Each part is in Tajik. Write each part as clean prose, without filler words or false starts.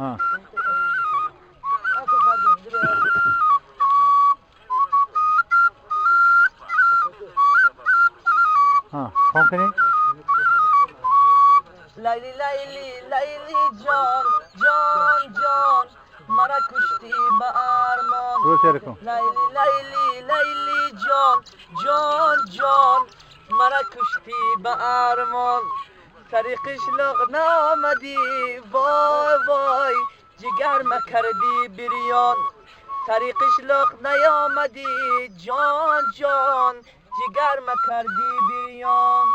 Ha. Ha, konkani. Layli layli layli jon jon jon mara kushti ba armon. Layli layli layli jon jon jon mara kushti ba armon. Сари қишлоқ наомадӣ, вой вой, ҷигар макардӣ бирён. Сари қишлоқ наомадӣ, ҷон ҷон, ҷигар макардӣ бирён.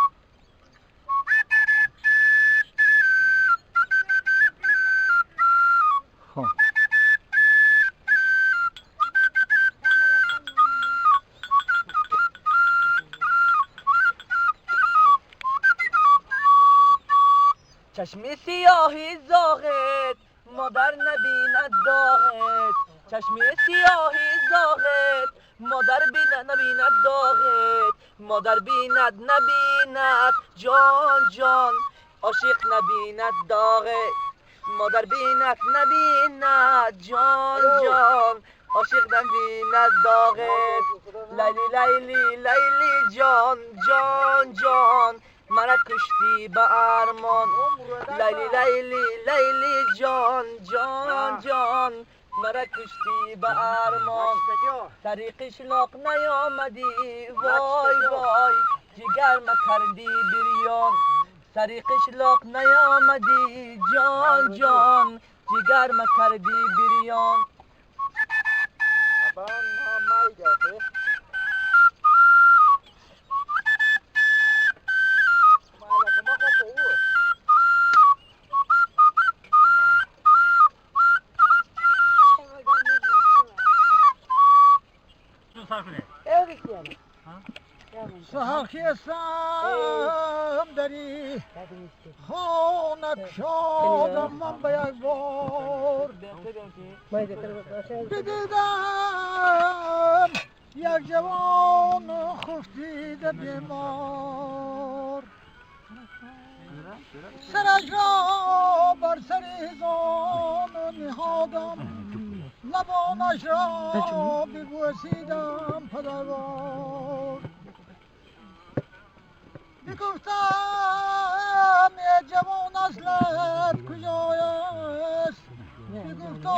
Чашми сиёҳи зоғет модар набинад доғет. Чашми сиёҳи зоғет модар набинад доғет. Модар бинад набинад ҷон ҷон, ошиқ набинад доғет. Модар бинад набинад ҷон ҷон, ошиқ набинад доғет. Лайли лайли лайли ҷон ҷон ҷон, мара кушти ба армон. Лайли лайли лайли ҷон ҷон ҷон, мара кушти ба армон. Сари қишлоқ наомадӣ, вой вой, ҷигар макардӣ бирён. Сари қишлоқ наомадӣ, ҷон ҷон, ҷигар макардӣ бирён. Сахисам дари хона кушодам ман ба як бор. Бидидам як ҷавон хуфтида бемор. Сараш ро бар сари зону ниҳодам, лабонаш ро бибӯсидам падарвор. Бигуфтам е ҷавон, аслат куҷояст? Бигуфто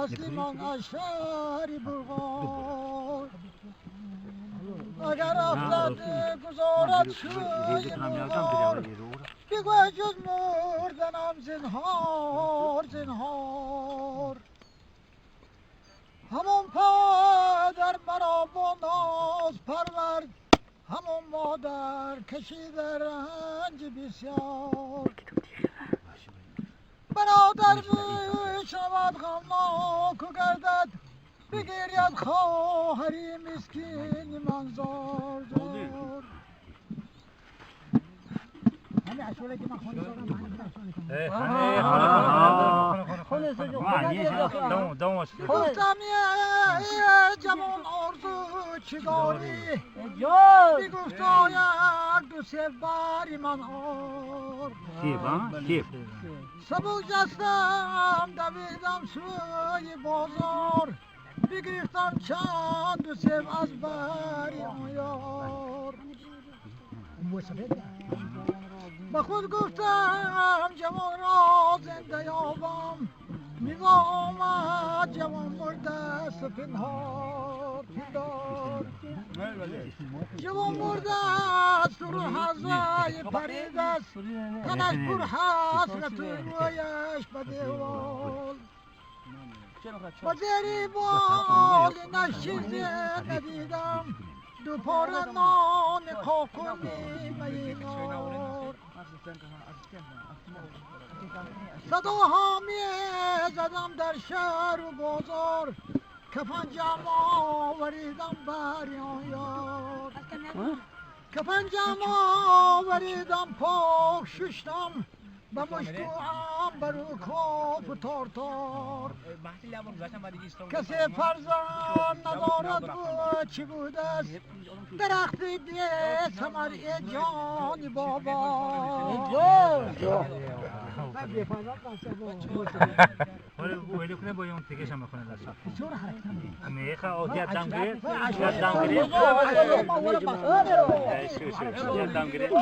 асли ман аз шаҳри Булғор. Агар афлат гузорад сӯи Булғор, бигӯ ҷуз мурданам зинҳор зинҳор. Ҳамон падар маро бо ноз парвард, ҳамон модар кашида ранҷи бисёр. Бародар бишавад ғамноку гардад, бигиряд хоҳари мискини ман зор зор. Гуфтам е ҷавон, орзу чӣ дорӣ? Бигуфто як ду себ бари ман ор. Сабук ҷастам давидам сӯи бозор, бигирифтам чанд ду себ аз бари он ёр. Ба худ гуфтам ҷавонро зинда ёбам, нигоҳ омад ҷавон мурдаст пинҳор пиндор. Ҷавон мурдаст, рӯҳ аз вай паридаст, танаш пурҳасрату рӯяш ба девол. Ба зери болинаш чизе надидам, ду пора нони қоқу нимаи нор. Садоҳо мезадам дар шаҳру бозор, кафан ҷамъ оваридам бари он ёр. Кафан ҷамъ оваридам, пок шуштам, ба мушку анбару кофу тортор. Касе фарзанд надорад, ӯ чӣ будааст? Дарахти бесамар э ҷони бобо. Мекунем бо он тигеша мехонем. Бисёр ҳаракат. Меха о я дам гирифт, я дам гирифт. Шу шу я дам гирифт.